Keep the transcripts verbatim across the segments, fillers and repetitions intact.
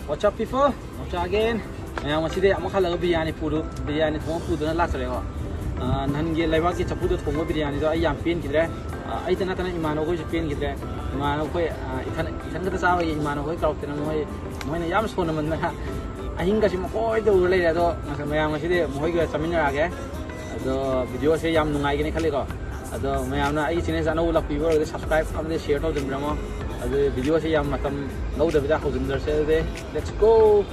What's up, people? What's up again? ꯃꯌꯥꯝ, ꯉꯁꯤꯗꯤ ꯑꯃꯨꯛ ꯍꯜꯂꯒ ꯕꯤꯔꯌꯥꯅꯤ ꯄꯨꯗꯨ-, ꯕꯤꯔꯌꯥꯅꯤ ꯊꯣꯡꯕ ꯄꯨꯗꯨꯅ ꯂꯥꯛꯆꯔꯦꯀꯣ꯫ ꯑꯥ, ꯅꯍꯥꯟꯒꯤ ꯂꯩꯕꯥꯛꯀꯤ ꯆꯐꯨꯗ ꯊꯣꯡꯕ ꯕꯤꯔꯌꯥꯅꯤꯗꯣ ꯑꯩ ꯌꯥꯝ ꯄꯦꯟꯈꯤꯗ꯭ꯔꯦ꯫ ꯑꯥ, ꯑꯩꯇ ꯅꯠꯇꯅ ꯏꯃꯥꯟꯅꯕꯈꯣꯏꯁꯨ ꯄꯦꯟꯈꯤꯗ꯭ꯔꯦ꯫ ꯏꯃꯥꯟꯅꯕꯈꯣꯏ, ꯑꯥ, ꯏꯊꯟ, ꯏꯊꯟ ꯈꯛꯇ ꯆꯥꯕꯒꯤ ꯏꯃꯥꯟꯅꯕꯈꯣꯏ ꯀꯧꯔꯛꯇꯅ ꯃꯣꯏ, ꯃꯣꯏꯅ ꯌꯥꯝ ꯁꯣꯟꯅꯃꯟꯗꯅ ꯑꯍꯤꯡꯒꯁꯤ ꯃꯈꯣꯏꯗ ꯎꯔ ꯂꯩꯔꯦ꯫ ꯑꯗꯣ ꯃꯌꯥꯝ, ꯉꯁꯤꯗꯤ ꯃꯈꯣꯏꯒ ꯆꯥꯃꯤꯟꯅꯔꯛꯑꯒꯦ꯫ ꯑꯗꯣ video-ꯁꯦ ꯌꯥꯝ ꯅꯨꯡꯉꯥꯏꯒꯅꯤ ꯈꯜꯂꯤꯀꯣ꯫ ꯑꯗꯣ ꯃꯌꯥꯝꯅ ꯑꯩꯒꯤ channel-ꯁꯦ ꯑꯅꯧꯕ ꯂꯥꯛꯄꯤꯕ ꯑꯣꯏꯔꯒꯗꯤ subscribe ꯑꯃꯗꯤ share ꯇꯧꯁꯤꯟꯕꯤꯔꯝꯃꯣ꯫ ꯑꯗꯨ video-ꯁꯦ ꯌꯥꯝ ꯃꯇꯝ ꯂꯧꯗꯕꯤꯗ ꯍꯧꯖꯤꯟꯖꯔꯁꯦ꯫ ꯑꯗꯨꯗꯤ let's go!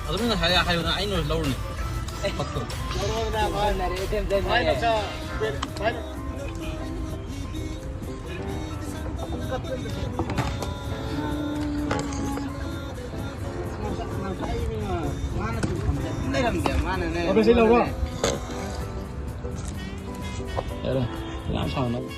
ꯑꯗꯨꯝ ꯉꯁꯥꯏ ꯍꯥꯏꯌꯨꯅ ꯑꯩꯅ ꯑꯣꯏꯅ ꯂꯧꯔꯅꯤ꯫ ꯐꯛꯇꯣ꯫ ꯂꯩꯔꯝꯗꯦ, ꯃꯥꯅꯅꯦ꯫ ꯑꯣ, ꯁꯤ ꯂꯧꯔꯣ꯫ ꯌꯥꯔꯦ, ꯌꯥꯝ ꯁꯥꯎꯅꯕ꯫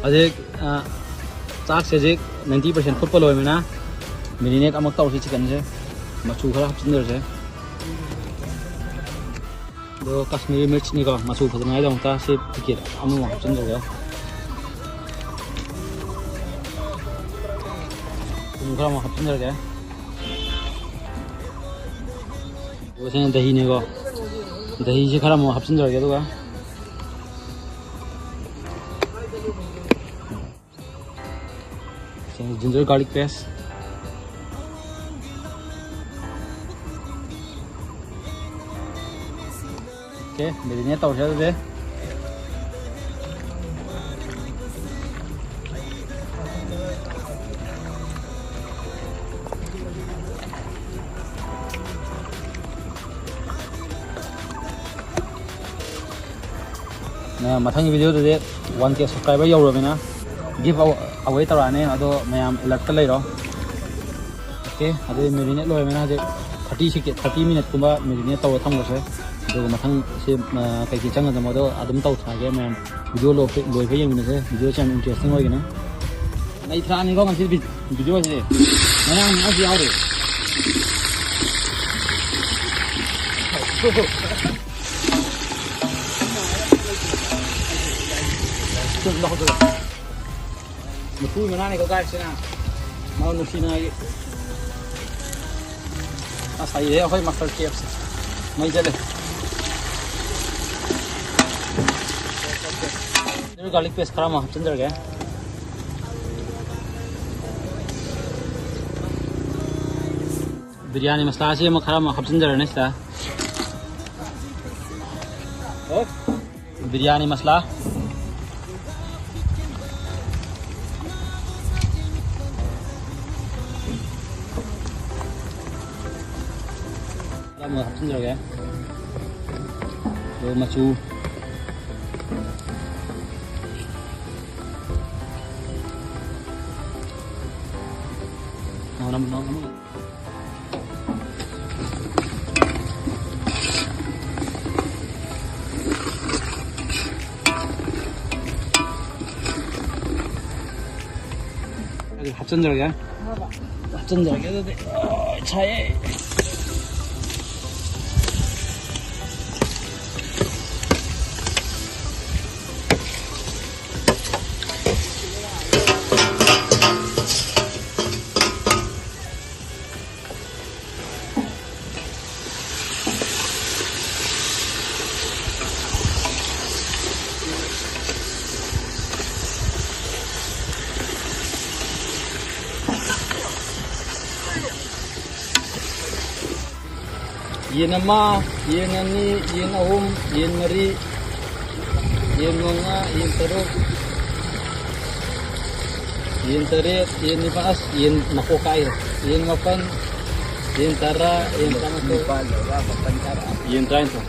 ꯍꯧꯖꯤꯛ, ꯑ, ꯆꯥꯛꯁꯦ ꯍꯧꯖꯤꯛ ninety percent ꯐꯨꯠꯄ ꯂꯣꯏꯕꯅ, Marinate ꯑꯃꯨꯛ ꯇꯧꯔꯁꯤ ꯆꯤꯛꯀꯟꯁꯦ꯫ ꯃꯆꯨ ꯈꯔ ꯍꯥꯞꯆꯤꯟꯖꯔꯁꯦ꯫ ꯑꯗꯣ ꯀꯥꯁꯃꯤꯔꯤ ꯃꯤꯔꯆꯅꯤꯀꯣ, ꯃꯆꯨ ꯐꯖꯅꯉꯥꯏꯗꯃꯛꯇ ꯁꯤ ꯄꯤꯀꯦꯠ ꯑꯃꯃꯨꯛ ꯍꯥꯞꯆꯤꯟꯖꯔꯒꯦ꯫ ꯊꯨꯝ ꯈꯔ ꯑꯃꯨꯛ ꯍꯥꯞꯆꯤꯟꯖꯔꯒꯦ꯫ ꯑꯗꯨꯒ ꯁꯤꯅ ꯗꯍꯤꯅꯦꯀꯣ, ꯗꯍꯤꯁꯦ ꯈꯔ ꯑꯃꯨꯛ ꯍꯥꯞꯆꯤꯟꯖꯔꯒꯦ꯫ ꯑꯗꯨꯒ ꯁꯤꯅ ginger garlic paste꯫ Okay, marinate ꯇꯧꯔꯁꯦ ꯑꯗꯨꯗꯤ꯫ ꯃꯊꯪꯒꯤ video ꯗꯗꯤ one K subscriber ꯌꯧꯔꯕꯅꯤꯅ give away ꯇꯧꯔꯛꯑꯅꯤ, ꯑꯗꯣ ꯃꯌꯥꯝ alert ꯇ ꯂꯩꯔꯣ꯫ ꯑꯣꯀꯦ, ꯑꯗꯨꯗꯤ marinate ꯂꯣꯏꯔꯕꯅꯤꯅ ꯍꯧꯖꯤꯛ thirty second, thirty minute ꯀꯨꯝꯕ marinate ꯇꯧꯔ ꯊꯝꯈ꯭ꯔꯁꯦ꯫ ꯑꯗꯨꯒ ꯃꯊꯪ ꯁꯤ, ꯑ, ꯀꯩꯀꯩ ꯆꯪꯒꯗꯕꯅꯣꯗꯣ ꯑꯗꯨꯝ ꯇꯧꯊꯔꯛꯑꯒꯦ ꯃꯌꯥꯝ꯫ Video ꯂꯣꯏꯐ-, ꯂꯣꯏꯐꯥꯎ ꯌꯦꯡꯃꯤꯟꯅꯁꯦ꯫ Video ꯁꯦ ꯌꯥꯝ interesting ꯑꯣꯏꯒꯅꯤ꯫ ꯂꯩꯊꯔꯛꯑꯅꯤꯀꯣ ꯉꯁꯤ ꯚꯤ-, video ꯁꯦ꯫ ꯃꯌꯥꯝ ꯑꯃꯁꯨ ꯌꯥꯎꯔꯤ꯫ ꯃꯇꯨꯒꯤ ꯃꯅꯥꯅꯤꯀꯣ ꯀꯥꯏꯁꯤꯅ꯫ ꯃꯥ ꯅꯨꯡꯁꯤꯅꯉꯥꯏꯒꯤ꯫ ꯑꯁ, ꯍꯩꯔꯦ ꯑꯩꯈꯣꯏ master chef ꯁꯦ꯫ ꯃꯩ ꯆꯠꯂꯦ꯫ Garlic paste ꯈꯔ ꯑꯃ ꯍꯥꯞꯆꯤꯟꯖꯔꯒꯦ꯫ Biryani masala ꯁꯤ ꯑꯃ ꯈꯔ ꯑꯃ ꯍꯥꯞꯆꯤꯟꯖꯔꯅꯤ ꯁꯤꯗ꯫ Biryani masala꯫ ꯈꯔ ꯑꯃ ꯍꯥꯞꯆꯤꯟꯖꯔꯒꯦ꯫ ꯑꯗꯨꯒ ꯃꯆꯨ꯫ ꯅꯝ-, ꯅꯝ-, ꯅꯝ-, ꯑꯗꯨ ꯍꯥꯞꯆꯤꯟꯖꯔꯒꯦ꯫ ꯍꯥꯞꯆꯤꯟꯖꯔꯒꯦ ꯑꯗꯨꯗꯤ꯫ ꯑꯣ, ꯁꯥꯏꯌꯦ꯫ ꯌꯦꯟ ꯑꯃ, ꯌꯦꯟ ꯑꯅꯤ, ꯌꯦꯟ ꯑꯍꯨꯝ, ꯌꯦꯟ ꯃꯔꯤ, ꯌꯦꯟ ꯃꯉꯥ, ꯌꯦꯟ ꯇꯔꯨꯛ, ꯌꯦꯟ ꯇꯔꯦꯠ, ꯌꯦꯟ ꯅꯤꯄꯥꯜ, ꯑꯁ, ꯌꯦꯟ ꯃꯀꯣꯛ ꯀꯥꯏꯔꯦ꯫ ꯌꯦꯟ ꯃꯥꯄꯜ, ꯌꯦꯟ ꯇꯔꯥ, ꯌꯦꯟ ꯇꯔꯥꯃꯥꯊꯣꯏ꯫ ꯅꯤꯄꯥꯜ ꯌꯧꯔ ꯃꯥꯄꯜ ꯇꯥꯔꯛꯑꯦ꯫ ꯌꯦꯟ ꯇꯔꯥꯅꯤꯊꯣꯏ꯫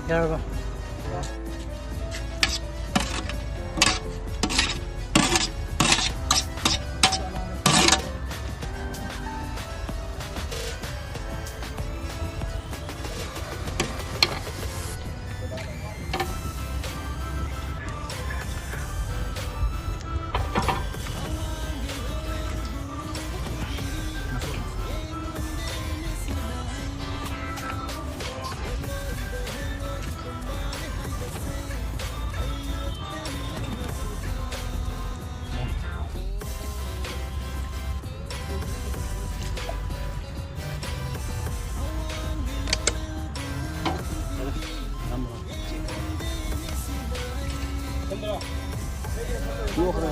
ꯌꯥꯔꯕ? ꯇꯣꯛꯈ꯭ꯔꯦ꯫